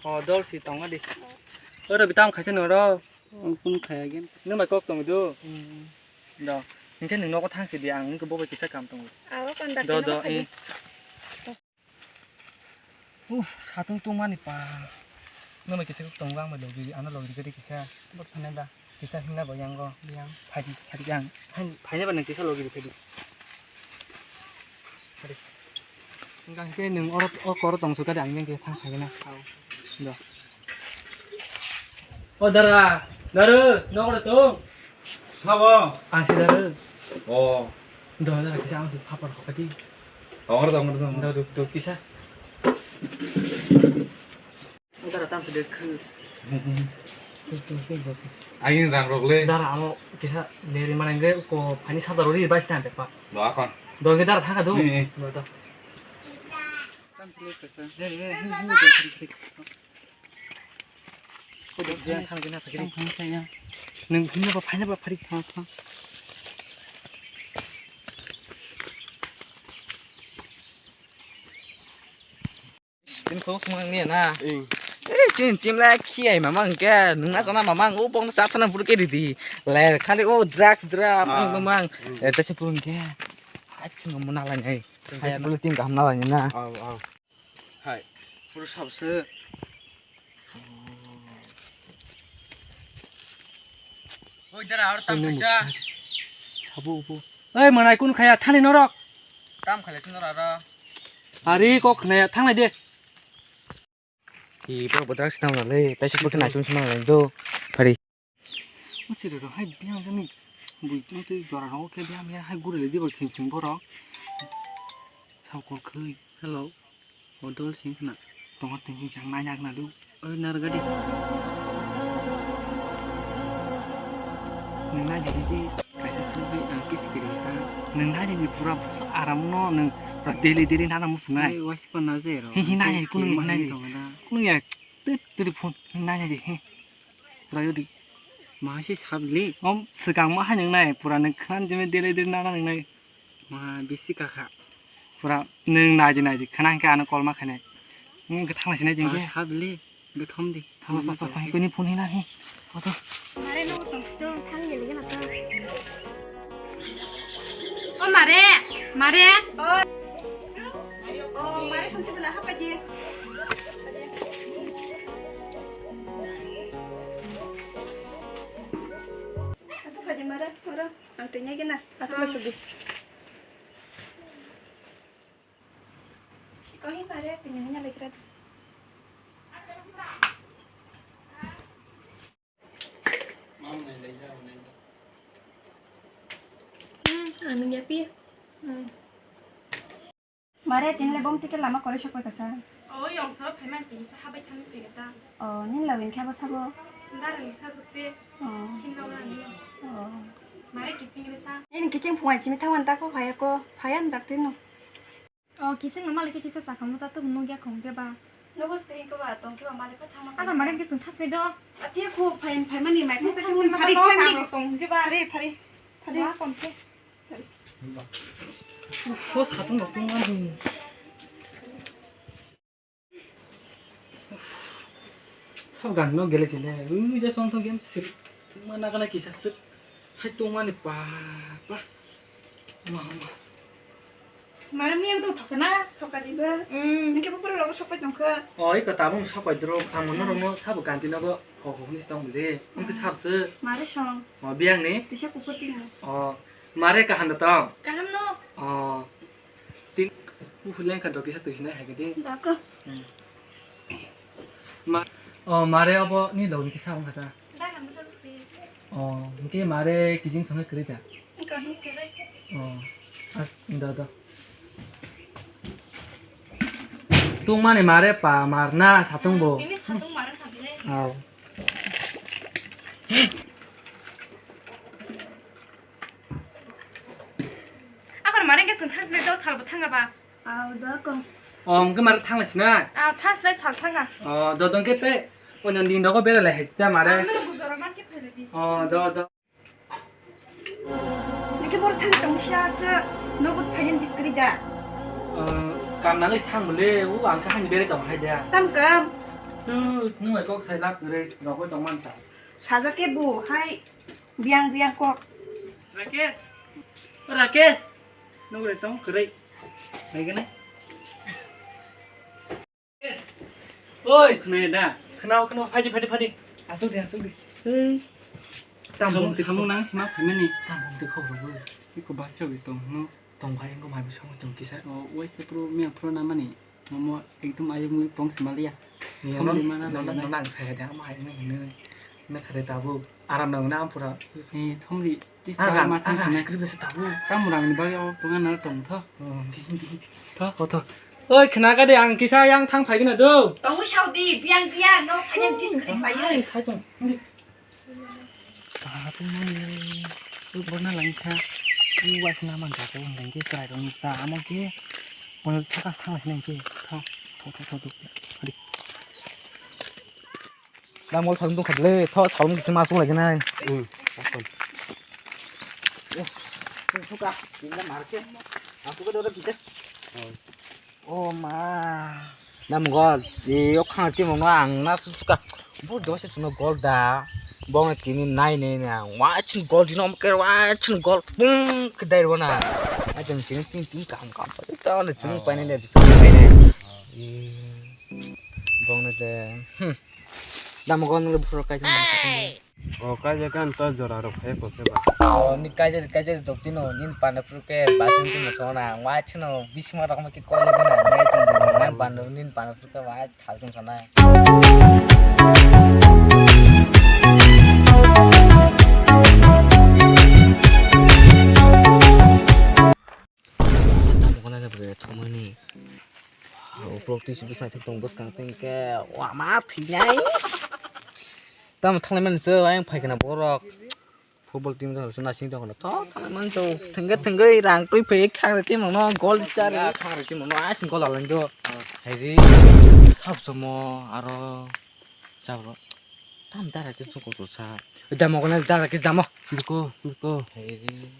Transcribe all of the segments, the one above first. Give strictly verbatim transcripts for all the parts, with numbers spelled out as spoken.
O, dol si tongo di. Oro bitam khaisa noro. Ang phone khai again. Nung bai kok tong du. Hmm. Do. Hinkhe nung nogo thang si di, ang hinkhe bo bai kisa kam tongo. Abo kon da Do, tino do, khai di. Eh. Uf, satung tungmani pa. Nung bai kisa kok tongo, ang bai logi, ano logi gadi kisa. Bo thane da. Kisa himna bo yango. Yang. Phaidi, phaidi yang. Phaidi, phaidi ba nung kisa logi di phaidi. Hingke nwng oro, o koro tong suka de, ang yang ke thang phai na. Do. O dara, daru, nokro tong. Sabo. Ang si daru. O. Do, dara, kisa ang si papar kokati. Tongor, tongor, tongor. Do, do, do, kisa. Dara tam se dekhu. Ayin rang rok le. Dara amo kisa leri manang ge ko phani sadar ori bai stand pa. Do akon. Do ge dara thaka do. Ni, ni. Do do. Tam se le pesa. Re, re, re, re, re, re. Ko do je thang ge na thagi. Thang, thang, thang, ya. Nung phani ba phani ba phari thang, thang. Tin khoro sumang ni na. Ing. Eh, chin tim la khiyai mama hwnkhe, nungna chana mama ang, o bokno cha thana phuru khe ridi. Ler khali o drugs, drugs, Ah. ang mama ang. Mm. Eh, tesa phuru hwnkhe. Hai, chwng mo nalai nai. Tesa phuru tin kaham nalai na. Au, au. Hai, phuru sabse. Oi, dara, ar tam kaisa. Sabo, bo. Oi, manai kun khaya, thani norok. Tam khalai chwng aro. Ari kok khna ya, thanglai de. Hi, bo bodrak sinam le, tai sik bokhe naisung sinam le do. Phari. O siri ro hai biang jani. Bui tong tei jora ro khe biang biang hai guri le dibo khim khim borok. Sao kok khoi. Hello. O dol sing khna. Tongor tengwi khe ang naina khna do. Oi, nar gadi. Nwng naidi di, kaisa sugwi ang kiss kiri kha. Nwng naidi di pura aram no, nwng pura daily, daily nana musungnai. Oi, waisa pa na je ro. Hi, hi, nai, kunu, kunu, nai. Tong da. Kunu ya, tut, tut phone, hi, nai, nai, hi. Pura yodi. Ma si sabli. Om, swkang ma hai nwng nai, pura nwng khan jeme daily, daily nana nwng nai. Ma bisi kakha. Pura nwng naidi naidi khana hwnkhe ano call ma khainai. Nwng khe thangna sinai jengke. Sabli, hwnkhe thom di. Thang, thang, thang, thang, kuni phone hina hi. Oto. Mare no tong sto thang ni lagi na to. O mare, mare. O. O mare, thang si bela hapa di. Asa phaidi mare, ora. Ang tanya gina. Asa masuk di. Kau hi mare, tanya hina lagi rat. Hmm, anu ya pi. Hmm. Mare, tinle bom tike lama kore sokoi kasa. O, yong soro phaiman chini sa habai thangwi phai ta. O, nin lawin khe bo sabo. Darang sa sukse. O. Chin lo na ni. O. Mare kiching re sa. Nin kiching phungai chimi thangwan ta ko phaya ko, phaya dak tino. O, kiching ma malik kisa sa khamu ta to nugya khong ke ba. Nogo sri ko ba tong ke ba malik pa thangma. Ada mare kiching thas ni do. Atia ko phain phaimani mai phasa kiching phari thangni. Tong ke ba re phari. Phari. Wa kon ke. Uff, o satung rok tungma di. Uff. Sab gan no gele gele. Ui, je song thong game sik. Tungma na gana kisa sik. Hai tungma ni pa pa. Ma ma. Mara mi ang tong thoka na, thoka di ba. Hmm. Nike bupura rogo sopai tongkha. Oi, ka tabung sopai dro. Ang mono romo sabo ganti nogo. Ho ho ni tong le. Ang ke sab se. Mara song. O biang ni. Tisa kupur tingna. O. Mare kaham da tong? Kaham no. O. Tin, buphur lengkha do kisa twi hinai hai khe di. Dako. Hmm. Ma, o, mare obo ni logni kisa wngkha sa. Da kaham sa si. O, hwnkhe mare kijing songkhe kwrwi da? Kaham kwrwi. O, as, do, do. Tungmani mare pa marna satung bo. Tini satung mare satung. Au. Akon mare ke sung thang sinai do sal bo thanga ba. Au, do ko. O, hwnkhe mare thang lai sinai? A, thang sinai sal thanga. O, do dong ke te. O, nang din dogo bera lai hai ta mare. Ang no bujora man ke phele di. O, do, do. Nike bor thang tong sia se. No bot phayen biskri da. O, kam nang is thang bole. U, ang ka han bere tong hai da. Tam kam. Tu, nwng bai kok sai lab kwrwi rogwi tongman ta. Sajak khe bo hai biyang biyang kok. Rakesh, o Rakesh, nwng bai tong kwrwi. Hai khe nai. Oi, khna da. Khna, khna, phai di, phai di, phai di. Asuk di, asuk di. Ei. Tam bom te samung nang sima phaimani. Tam bom te khobor bo. Iko basra bi tong no. Tong phai, wngkha mai bwskango tong kisa. O, waisa phuru miya phuru namani. Momo ekdom ayung mui tong sima liya. Ni Thomri ano, mana no, no, nang no, nai. Nang saya da, ama hai nang hinwi. Na khare tabuk. Aram nang na ampura. Ni thomri. Tis Ah, tabuk rang, ma ah, thang rang sini. Script se tabuk. Tam rang ni bagwi o tonga na tong tho. Hmm. Tho. O tho. Oi, khna ka de, ang kisa yang thang phai gana do. Tongwi saudi, biang biang, no, phainan dis kri phaiwi. Ai, sai tong. Tatung mani, borna langsa, u waisna man jago, hwnkhai khe chwrairokni ta amo khe, bono saka thanglaisina hinkhe, tho, tho, tho, tho, tho, adi. Da mol satung tongkha le, tho, satung kisa ma chunglai gwnai. Hmm, asol. Eh, tong suka, tinda marke, aku ka dora bisa. Oh. O ma. Nam gol, e, o khang timo no ang na suka. Bo do se suno gol da. Bong tini nai ne na. Wa chin gol dino ke wa chin gol. Pung ke dai rona. A jeng chin tin tin kam kam. Ta ne chin pai ne le chin pai ne. E. Bong ne de. Hmm. Nam gol ne bro kai chin. O kaijak kan to jora rok phai ko khe ba. O ni kaijak kaijak dok tino nin pana phuru khe basin tino sona wa chino bisma rok ma khe kole gana nai tong nan pana nin pana phuru khe wa thal tong sana. Tamo kona jabo de thomani. Uplok twi sibuk sai thok tong bwskang tengke wa ma thwi nai. Tamo thanglai mani se ayang phai kana borok. Football team rok se nasing tong khana. To thanglai mani se thengke thengke rang twi phai khang team no gol chari. Khang team no asing gol alang do. Hai ri. Sab somo aro. Jabro. Tam dara ke chukor sa. Damo kona dara ke damo. Biko, biko. Hai ri.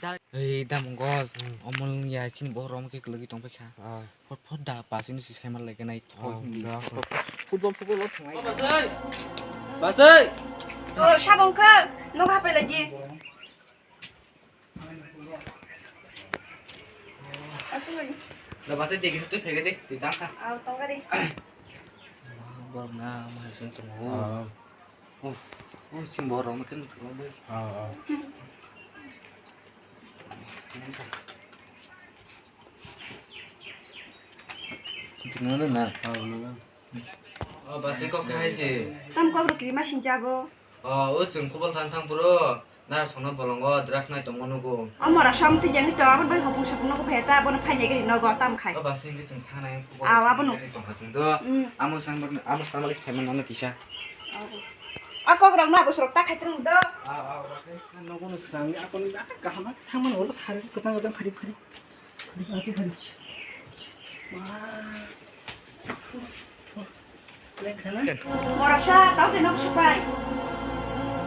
Da-, ei, da mongol, hmm, omo wng ya, chini borok omo khe kwlwgwi tong paikha. Ah. Phot phot da, pasini si saiman lai khe nai thok. Ah, hindi. Da. Football, football o thwnglai. O, Basai! Basai! O, sabong kha, nogo hapai lai di. Achuk lai. Da Basai, de kisa twi phege de, twi dang kha. Aw, tong kha de. Borok na, ma hai sing tongo. Ah. Uff, uff, chini borok no khe nukho bai. Ah, ah. Nana na. Ah, nana. O, basi kok hai se. Tam kok rok kirima sincha bo. O, o chwng kubol thang thang phuru. Nara songno bolongo drugs nai tongma nugo. O mora som twi jani to, aboni bai hopung sopung nugo pheta, bono phainai gari nogo tam khai. O basi hwnkhe chwng thangnai kubol. Aw, abono. Tongkha chwng do. Mm. Amo sang, amo sang malik phaima nono kisa. Aw. A kok rok no abo sorok ta khai twrwng do. Aw, aw, aw. Nogo no swrang, akon kaham thangmani holo sari kwchang kwchang phari phari. Phari, phari, phari. Wah. Boroksa, tao de nok supai.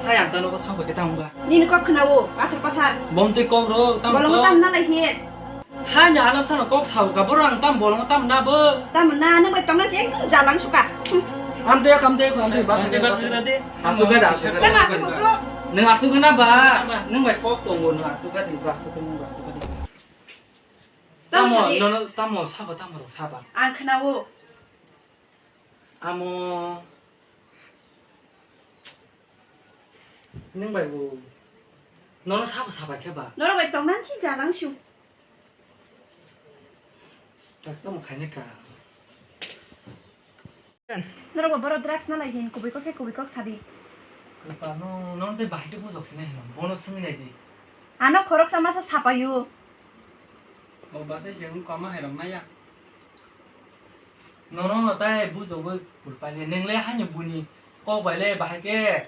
Hai, ang tano kok sabai ke tamo ga. Nini kok khnawo, pathar pathar. Bom twi kok ro, tamo. Bolongo tam na lai hin. Hai, ni alam sano kok sao ga, boro ang tam bolongo tam na bo. Tam na, nang bai tongna je, ekdom jalang suka. Am de, am de, am de, ba, ba, ba, ba. Asu ga da, asu ga da. Nang asu ga na ba. Nang bai kok tongo, nang asu ga di, ba, asu ga di, ba, asu ga di. Tamo, tamo sadi. Nono tamo sabo, tamo rok saba. Ang khnawo. Amo. Nung bai bo. Nono sabo saba khe ba. Norok bai tongnan si jalang su. Tak tamo khaini ka. Norok bo borok drugs na lai hin kubui kok khe kubui kok sadi. Kwpal no, no tei bahai tei bujok sinai hino, bono swngwi nai di. Ano khoroksa masa sapayu. Bo basai se wng kama hai rok naya. Nono no tai bujogwi pulpai le, neng le haino buni kok bai le bahai khe,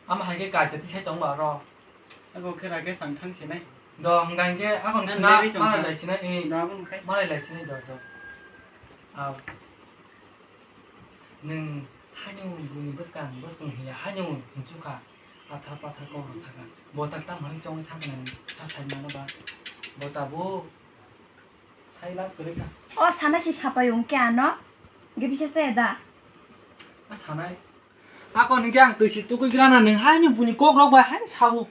ama hai khe kaisa tisai tong ba ro. Abo khe rage sang thang sinai. Do hwnga hinkhe akon khna malai lai sinai, eh. Malai lai sinai do, do. Aw. Nwng haino buni bwskang bwskang hiya haino hinchukha, pathar pathar kok rw sakha. Bo tak tamo hinwi chongwi thangkha nang sa sai mano ba. Bo tabuk sai lab kwrwi kha. O sana si sapai wng khe ano. Ge bisa se da. A sanai. Ako hwnkhe ang twi si tukui grana nwng haino buni kok rok bai haino sabo.